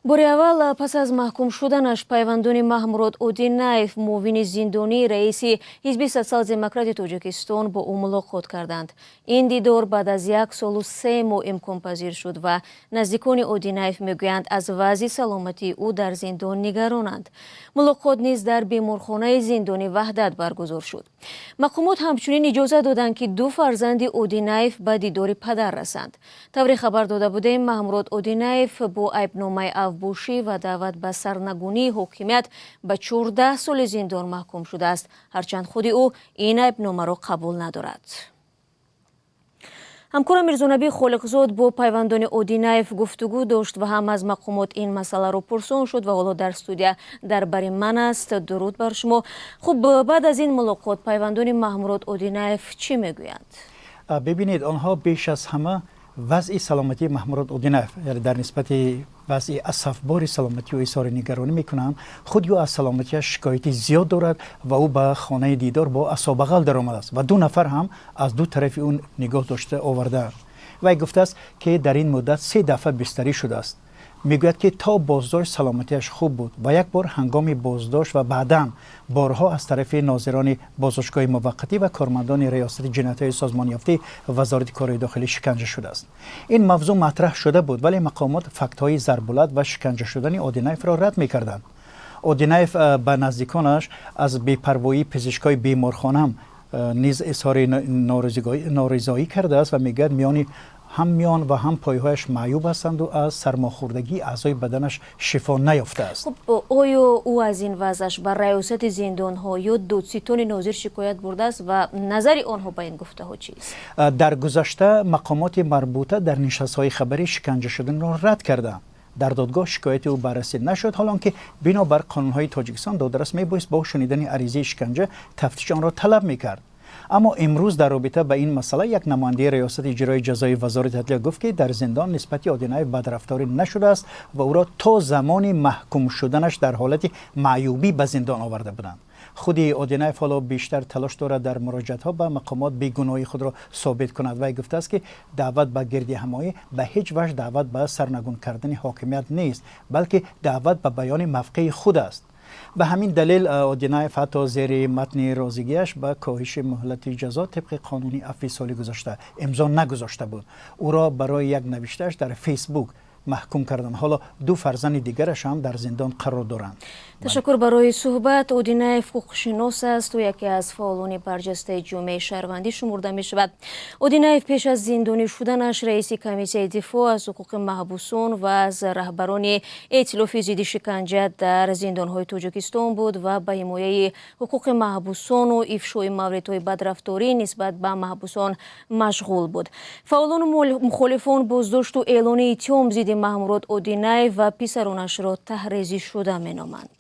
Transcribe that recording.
Бори аввал пас аз маҳкум шуданаш пайвандони Маҳмурод Одинаев, муовини зиндонии раиси Ҳизби Социал-демократи Тоҷикистон, бо ӯ мулоқот карданд. Ин дидор баъд аз 1 солу 3 моҳ имконпазир шуд ва наздикони Одинаев мегӯянд, аз вазъи саломатии ӯ дар зиндон нигаронанд. Мулоқот низ дар беморхонаи зиндони Ваҳдат баргузор шуд. Мақомот ҳамчунин иҷоза доданд, ки ду фарзанди Одинаев ба дидори падар расанд. Тавре хабар дода будем, Маҳмурод Одинаев бо айбномаи авбошӣ ва даъват ба сарнагунии ҳокимият ба 14 соли зиндон маҳкум шудааст, ҳарчанд худи ӯ ин айбномаро қабул надорад. Ҳамкорам Мирзонабӣ Холиқзод бо пайвандони Одинаев гуфтугӯ дошт ва ҳам аз мақомот ин масъаларо пурсон шуд ва ҳоло дар студия дар бари ман аст. Дуруд бар шумо. Хуб, баъд аз ин мулоқот пайвандони Маҳмурод Одинаев чӣ мегӯянд? Бибинед, онҳо беш аз ҳама вазъи саломатии Маҳмурод Одинаев, яъне дар нисбати вазъи асафбори саломатии ӯ изҳори нигаронӣ мекунанд. Худи ӯ аз саломатиаш шикояти зиёд дорад ва ӯ ба хонаи дидор бо асобағал даромадааст ва ду нафар ҳам аз ду тарафи ӯ нигоҳ дошта овардаанд. Вай гуфтааст, ки дар ин муддат се дафъа бистарӣ шудааст. Мегӯяд, ки то боздошт саломатиаш хуб буд ва як бор ҳангоми боздошт ва баъдан борҳо аз тарафи нозирони боздоштгоҳи муваққатӣ ва кормандони Риёсати ҷиноятҳои созмонёфтаи Вазорати корҳои дохилӣ шиканҷа шудааст. Ин мавзӯъ матраҳ шуда буд, вале мақомот фактҳои зарбу лат ва шиканҷа шудани Одинаевро рад мекарданд. Одинаев ба наздиконаш аз бепарвоии пизишкҳои беморхонаам низ изҳори норизоӣ кардааст ва мегӯяд, миёни ҳам миён ва ҳам пойҳояш маъюб ҳастанду аз сармохӯрдагии аъзои баданаш шифо наёфтааст. Хуб, оё ӯ аз ин вазъаш ба раёсати зиндонҳо ё додситони нозир шикоят бурдааст ва назари онҳо ба ин гуфтаҳо чист? Дар гузашта мақомоти марбута дар нишастҳои хабарӣ шиканҷа шуданро рад карданд. Дар додгоҳ шикояти ӯ баррасӣ нашуд, ҳолон ки бино бар қонунҳои Тоҷикистон додрас мебоист бо шунидани аризаи шиканҷа тафтиши онро талаб мекард. Аммо имрӯз дар робита ба ин масъала як намояндаи Раёсати иҷрои ҷазои Вазорати адлия гуфт, ки дар зиндон нисбати Одинаев бадрафторӣ нашудааст ва ӯро то замони маҳкум шуданаш дар ҳолати маъюбӣ ба зиндон оварда буданд. Худи Одинаев ҳоло бештар талош дорад дар муроҷиатҳо ба мақомот бегуноҳии худро собит кунад. Вай гуфтааст, ки даъват ба гирдиҳамоӣ ба ҳеҷ ваҷҳ даъват ба сарнагун кардани ҳокимият нест, балки даъват ба баёни мавқеи худ аст. Ба ҳамин далел Одинаев ҳатто зери матни розигиаш ба коҳиши муҳлати ҷазо тибқи қонуни афви соли гузашта имзо нагузошта буд. Ӯро барои як навиштааш дар Фейсбук маҳкум карданд. Ҳоло ду фарзанди дигараш ҳам дар зиндон қарор доранд. Ташаккур барои суҳбат. Одинаев ҳуқуқшинос аст. Ӯ яке аз фаъолони барҷастаи ҷомеаи шаҳрвандӣ шумурда мешавад. Одинаев пеш аз зиндонӣ шуданаш раиси Комиссияи дифоъ аз ҳуқуқи маҳбусон ва аз раҳбарони Эътилофи зидди шиканҷа дар зиндонҳои Тоҷикистон буд ва ба ҳимояи ҳуқуқи маҳбусону ифшои мавридҳои бадрафторӣ нисбат ба маҳбусон машғул буд. Фаъолону мухолифон боздошту эълони иттиҳом зидди Маҳмурод Одинаев ва писаронашро таҳрезӣ шуда меноманд.